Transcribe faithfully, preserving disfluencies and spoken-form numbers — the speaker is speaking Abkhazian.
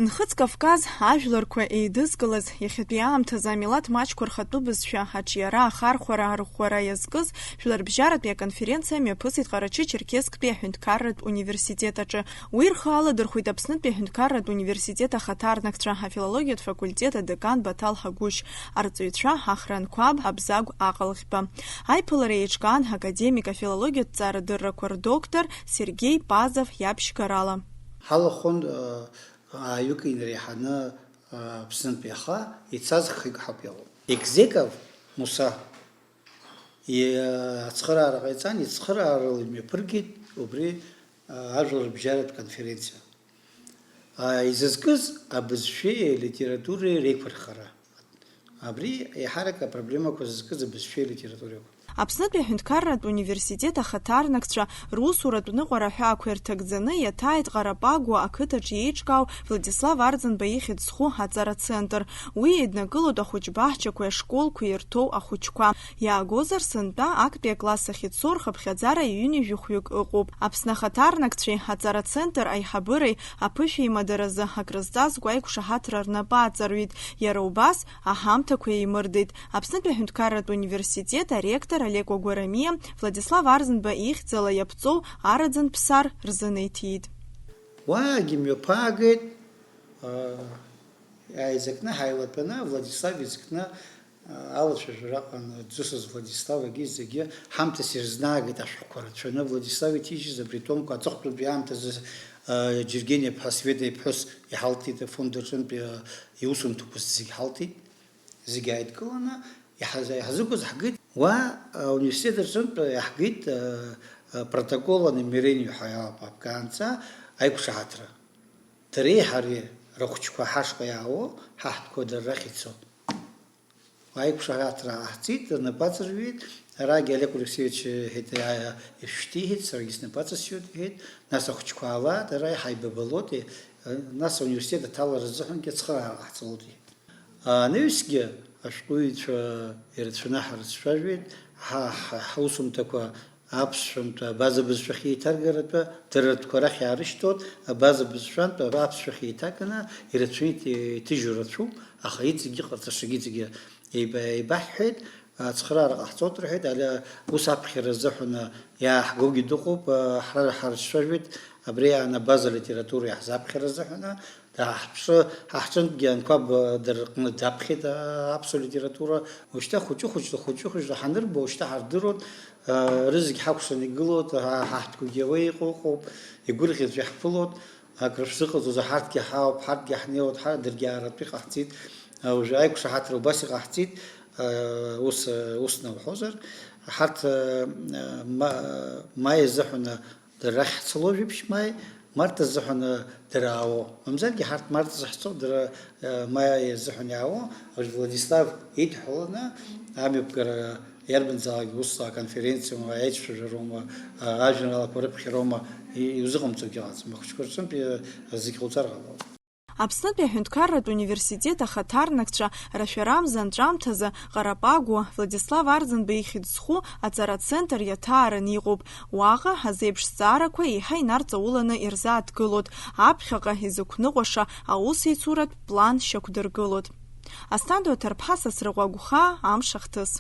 Нхыҵ Кавказ ажәларқәа еидызкылаз, иахьатәи аамҭазы амилаҭ маҷқәа рхатәы бызшәа аҿиара, ахархәара, арӷәӷәара иазкыз жәларбжьаратәи аконференциа мҩаԥысит Ҟарачы-Черкессктәи аҳәынҭқарратә университет аҿы. Уи рхы аладырхәит Аԥснытәи аҳәынҭқарратә университет ахаҭарнакцәа, афилологиатә факультет адекан Баҭал Ҳагәышь, арҵаҩцәа, Ахра Анқәаб, Абзагә Аҟалӷьба. Аиԥылара еиҿкаан академик, афилологиатә ҵарадыррақәа рдоктор Сергеи Пазов иаԥшьгарала. Ҳалахәын, э, ааҩык инареиҳаны, э, Аԥснынтәи, аха ицаз хҩык ҳауп иҟоу. Екзеков Муса ацхыраара ҟаиҵан, ицхыраарыла имҩаԥыргеит убри, а, ажәлар рыбжьаратә конференциа. А, изызкыз абызшәеи алитературеи реиқәырхара. Абри еиҳарак апроблемақәа зызкыз абызшәеи алитературеи акәын. Аԥснытәи аҳәынҭқарратә университет ахаҭарнакцәа русуратә ныҟәара аҳәаақәа ирҭагӡаны иаҭааит Ҟарапагәуа ақыҭаҿы еиҿкаау Владислав Арӡынба ихьӡ зху аҵара центр. Уи еиднакылоит ахәыҷбаҳчақәеи ашколқәеи ирҭоу ахәыҷқәа. Иаагозар, сынтәа актәи акласс ахь ицо рхыԥхьаӡара ҩынҩажәи хәҩык ыҟоуп. Аԥсны ахаҭарнакцәеи аҵара центр аиҳабыреи аԥышәеимадаразы акрызҵазкуа аиқәшаҳаҭра рнапы аҵарҩит. Иара убас аҳамҭақәа еимырдеит. Аԥснытәи аҳәынҭқарратә университет аректор Олег Гәагәарамиа Владислав Арӡынба ихьӡала иаԥҵоу Араӡын Ԥсар рзынеиҭиит. Уаагьы мҩаԥаагеит, аа, ааизакны ҳаилатәаны, Владислав изкны, аа, алацәажәара аҟан, Ӡысыз Владислав агьи зегьы ҳамҭас ирызнаагеит ашәҟәқәа рацәаны. Владислав иҭижьыз абри атомқәа аҵыхәтәантәи аамҭазы, аа, Џьергениа-ԥҳа Света иԥҳәыс иҳалҭеит, афонд аҿынтәи, аа, иусумҭақәа зегь ҳалҭеит. Зегьы ааидкыланы иҳаз-, иаҳзықәыз ҳгеит. Уа, а, университет аҿынтә иаҳгеит, а, а, протокол о намерении ҳәа иалоуп, апапка анҵа аиқәшаҳаҭра. Дареи ҳареи рыхәҷқәа ҳашҟа иаауо, ҳаҳҭқәа дара рахь ицо. Аиқәшаҳаҭра ҟаҳҵеит, рнапы аҵарҩит, арагьы Олег Алексеевич иҳәеит, иа-, ишәҭиҳәеит, саргьы снапы аҵасҩуеит, иҳәеит, нас ахәҷқәа аала, дара иҳаибабалоит, и-, нас ауниверситет аҭалара рзыҳәангьы ацхыраара ҟаҳҵалоит, иҳәеит. Анаҩсгьы ашәҟәыҩҩцәа ирацәаны ҳрыцәажәеит, ҳа-, ҳа-, ҳусумҭақәа аԥсшәантәи абаза бызшәахь еиҭаргаратәы дара ртәқәа арахь иаарышьҭуан, абаза бызшәантә аԥсшәахь еиҭаганы ирацәаны иҭ-, иҭыжьу рацәоуп, аха иҵегьы иҟарҵашагьы иҵегьы еиба-, еибаҳҳәеит, ацхыраара ҟаҳҵоит рҳәеит, али-, ус аԥхьара азыҳәаны иааҳгогьы дыҟоуп, ҳара ҳарцәажәеит, абри аан абаза литература иаҳзаԥхьар азыҳәаны, Ҳа ҳҿы, ҳа ҳҿынтәгьы Анқәаб дара рҟны даԥхьеит, а, аԥсуа литература. Уажәшьҭа хәыҷы-хәыҷла, хәыҷы-хәыҷла ҳанырба, уажәшьҭа ҳардыруан, а, рызегь ҳакәшаны игылоуп, ҳа, ҳа ҳтәқәагьы уа иҟоуп, игәырӷьаҵәа иаҳԥылоит, акры шәзыҟаҵоз ҳарҭгьы ҳаауп, ҳарҭгьы ҳнеиуеит, ҳа даргьы ааратәы иҟаҳҵеит, а, уажәы аиқәшаҳаҭра убас иҟаҳҵеит, а, ус, а, ус налҳәозар, ҳарҭ, а, ма-, маи азыҳәан, а, Дара рахь ҳцалоит жәиԥшь маи, март азыҳәан, э, дара аауо. Мамзаргьы ҳарҭ март азы ҳцо, дара, э, маи азыҳәан иаауо. Владислав идҳәаланы амҩаԥгара иарбанзаалак усла аконференциоума, аицәажәароума, э, ажәеинраалақәа рыԥхьароума, и-, иузыҟамҵогьы ыҟаӡам. Ахәыҷқәа рҿынтә, э, зегь ҟауҵар ҟалоит. Аԥснытәи аҳәынҭқарратә университет ахаҭарнакцәа рашәарамза анҵәамҭазы Ҟарапагәуа Владислав Арӡынба ихьӡ зху аҵара центр иаҭаараны иҟоуп. Уаҟа азеиԥш зҵаарақәа еиҳа инарҵауланы ирзааҭгылоит, аԥхьаҟа изықәныҟәаша аусеицуратә план шьақәдыргылоит. Асҭанда Ҭарԥҳа, Сасрыҟәа Агәхаа, Амш ахҭыс.